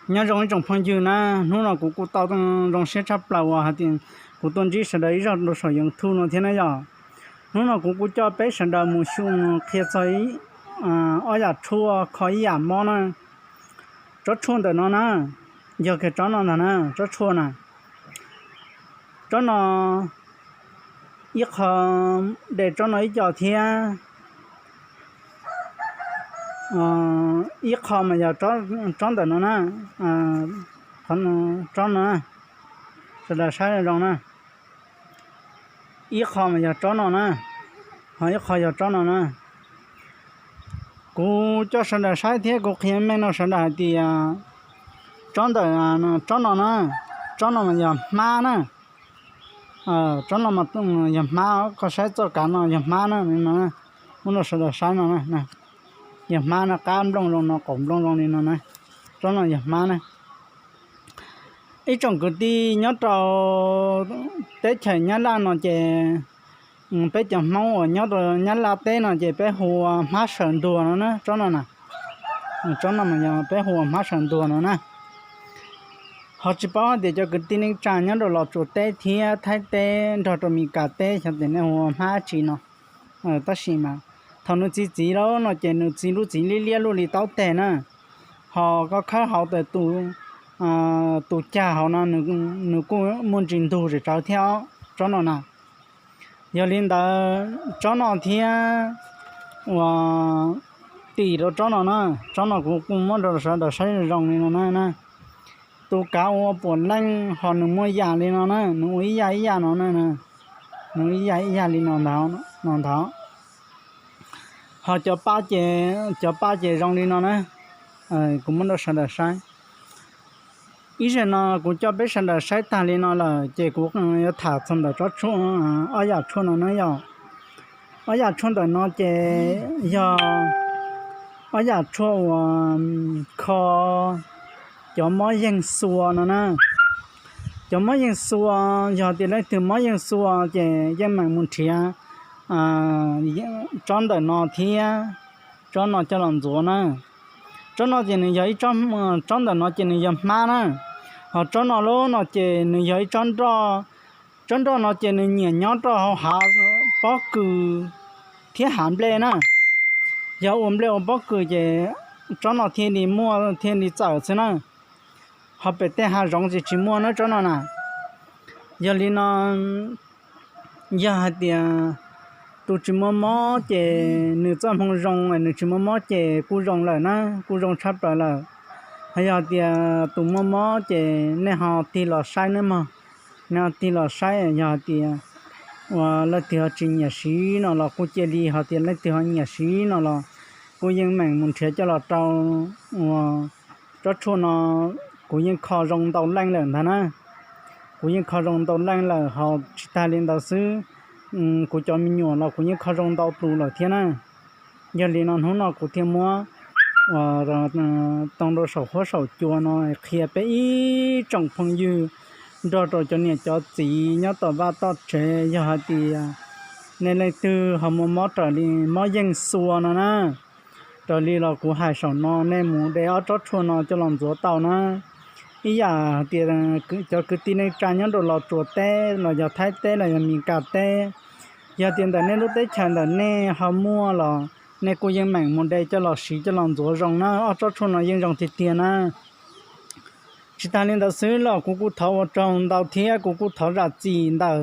Nyob zoo ib tsoom phooj ywg na, hnub no kuv kuj tau zoo siab tshaj plaws uas hais tias kuv tuaj ntsib sawv daws ib zaug rau saum YouTube no thiab na yog. Hnub no kuv kuj coj peb sawv daws mus xyu qhia txog ob yam tshuaj kho ib yam mob na. Tsob tshuaj ntawm no na, yog kiag tsob no ntag na, tsob tshuaj na. Tsob no ib qho, de tsob no ib co thiab. Ib qho mas yog tsob ntawm no na, tsob no, sawv daws saib zoo na. Ib qho mas yog tsob no na, ho ib qho yog tsob no na. Kuv coj sawv daws saib thiab kuv qhia meej no sawv daws hais tias tsob ntawm, tsob no na, tsob no mas yog hmab na. Tsob no yog hmab, koj saib txoj kav no yog hmab na, muab rau sawv daws saib no na. Yog hmab na, qab nplooj zoo no, qaum nplooj zoo li no na. Tsob no yog hmab na. Ib tsoom kwv tij nyob rau teb chaws Nyab Laj no ces, peb cov Hmoob uas nyob rau Nyab Laj teb no ces peb hu ua hmab saws ntuag no na, tsob no na. Tsob no mas yog peb hu ua hmab saws ntuag no na. Ho tsis paub hais tias cov kwv tij neej tsa nyob rau Los Tsuas teb thiab Thaib teb nrog rau Mes Kas teb xyov tias nej hu ua hmab dab tsi no. Tab sis mas thaum nws txi txiv lawm no ces nws txi lub txiv liab liab luaj li taub teg na. Ho koj khawb hauv tas tus cag hauv no nws kuj muaj ntsis ntug zim tsawv thiab os, tsob no na. Yog li ntawd tsob no thiab uas tim rau tsob no na, tsob no kuv kuj muab rau sawv daws saib zoo li no na. Tus kav ua puav leej ho nws muaj yam li no na, nws ua ib yam ib yam no na, nws ib yam ib yam li no ntag. Ho cov paj ces, cov paj ces zoo li no na. Kuv muab rau sawv daws saib. Ib zaug no kuv coj peb sawv daws saib tag li no lawm ces kuv yuav tham txog ntawm tsob tshuaj, ob yam tshuaj no na yog. Ob yam tshuaj ntawm no ces yog ob yam tshuaj uas kho cov mob yeeg xua no na. Cov mob yeeg xua, yog tias leej twg mob yeeg xua ces yeej meem mus nrhiav tsob ntawm no thiab tsob no coj los ntxuav na. Tsob no ces nws yog ib tsob, tsob ntawm no ces nws yog hmab na. Ho tsob no lub no ces nws yog ib tsob nroj. Tsob nroj no ces nws nyiam nyob rau hauv hav pob kws thiab hav nplej na. Yog ua nplej ua pob kws ces tsob no thiaj li muaj thiaj li txawm xwb na. Ho pem tej hav zoov ces tsis muaj na tsob no na. Yog li no, yog hais tias tus tsis muaj mob ces nws txoj hmoo zoo, nws tsis muaj mob ces kuj zoo lawm na, kuj zoo tshaj plaws lawm. Ho yog tias tus muaj mob ces nej ho tig los saib nawb mog. Nej ho tig los saib, yog hais tias uas leej twg ho tsis nyiam siv no los kuj cia li, ho tias leej twg ho nyiam siv no los kuj yeej meem mus nrhiav coj los rau. Uas tsob tshuaj no kuv yeej kho zoo ntau leej lawm ntag na. Kuv yeej kho zoo ntau leej lawm, ho tsis tag li ntawd xwb, kuv cov me nyuam los kuv yeej kho zoo ntau tus lawm thiab na. Yog li no hnub no kuv thiaj muab tau rau saum huab saum cua no qhia peb ib tsoom phooj ywg nrog rau cov niam cov txiv nyob tom vaj tom tsev, yog hais tias nej leej twg ho muaj mob raws li mob yeej xua no na, raws li los kuv hais saum no nej mus de ob tsob tshuaj no coj los ntxuav tau na. Ib yam hais tias cov kwv tij neej tsa nyob rau Los Tsuas teb los yog Thaib teb los yog Mes Kas teb, yog tias ntawm nej lub teb chaws ntawm nej ho muaj los nej kuj yeej meem mus de coj los siv coj los ntxuav zoo na, ob tsob tshuaj no yeej zoo tiag tiag na. Tsis tas li ntawd xwb los kuv kuj thov ua tsaug ntau thiab kuv kuj thov zam txim ntawm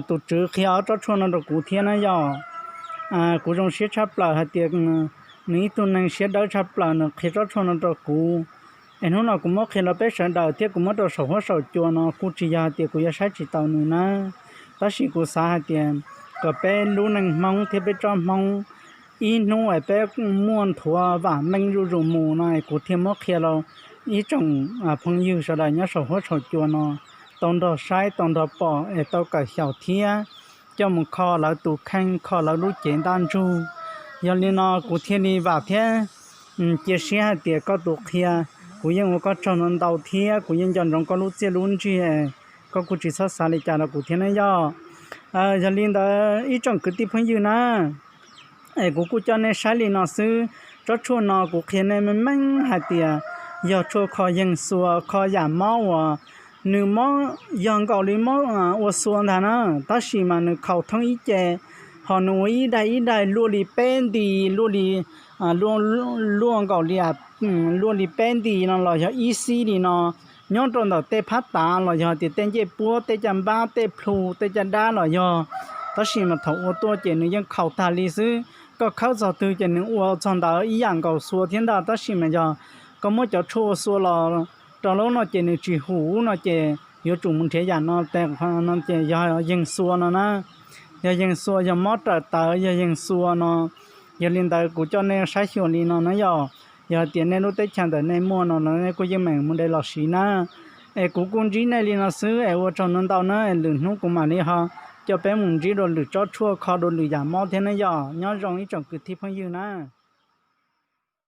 tus tswv qhia ob tsob tshuaj no rau kuv thiab na yog. Kuv zoo siab tshaj plaws hais tias nws ib tug neeg siab dawb tshaj plaws nws qhia tsob tshuaj no rau kuv. Es hnub no kuv muab qhia rau peb sawv daws thiab kuv muab rau saum huab saum cua no kuj tsis yog hais tias kuv yuav saib tsis taus nws na, tab sis kuv xav hais tias kom peb lub neej Hmoob thiab peb tsob Hmoob ib hnub es peb muaj nthuav vam meej zuj zus mus no es kuv thiaj muab qhia rau ib tsoom phooj ywg sawv daws nyob saum huab saum cua no tau nrog saib tau nrog pom es tau kawm xyaum thiab coj mus kho lawv tus kheej kho lawv lub cev ntaj ntsug. Yog li no kuv thiaj li vam thiab cia siab hais tias koj tus qhia, kuv yeej ua koj tsaug ntau ntau thiab kuv yeej nco ntsoov koj lub txiaj lub ntsig, koj kuj tsis txhob xav li cas rau kuv thiab na yog. Yog li ntawd ib tsoom kwv tij phooj ywg na, es kuv kuj coj nej saib li no xwb. Tsob tshuaj no kuv qhia nej meej meej hais tias yog tshuaj kho yeeg xua, kho yam mob uas nws mob yog nkaus li mob ua xua ntag na, tab sis mas nws khaus thoob ib ce, ho nws ua ib daig ib daig luaj li peb nti, luaj li, luaj nkaus li, luaj li peb nti no los yog ib xib li no, nyob rau ntawm tej phab tav los yog tias tej ncej puab, tej caj npab, tej plhu, tej caj dab los yog, tab sis mas thaum ua tuaj ces nws yeej khaus tag li xwb. Koj khawb txog twg ces nws ua txog ntawd ib yam nkaus xua thiab ntag, tab sis mas yog koj muab cov tshuaj ua xua los rau lub no ces nws tsis hum no ces yuav tsum mus nrhiav yam no, no ces yog yeeg xua no na. Yog yeeg xua, yog mob raws tawv, yog yeeg xua no. Yog li ntawd kuv coj nej saib xyuas li no na yog, yog hais tias nej lub teb chaws ntawm nej muaj no los nej kuj yeej meem mus de los siv na. Es kuv kuj ntsib nej li no xwb es ua tsaug ntau ntau na, lwm hnub kuv mam li ho coj peb mus ntsib dua lwm tsob tshuaj kho dua lwm yam mob thiab na yog. Nyob zoo ib tsoom kwv tij phooj ywg na.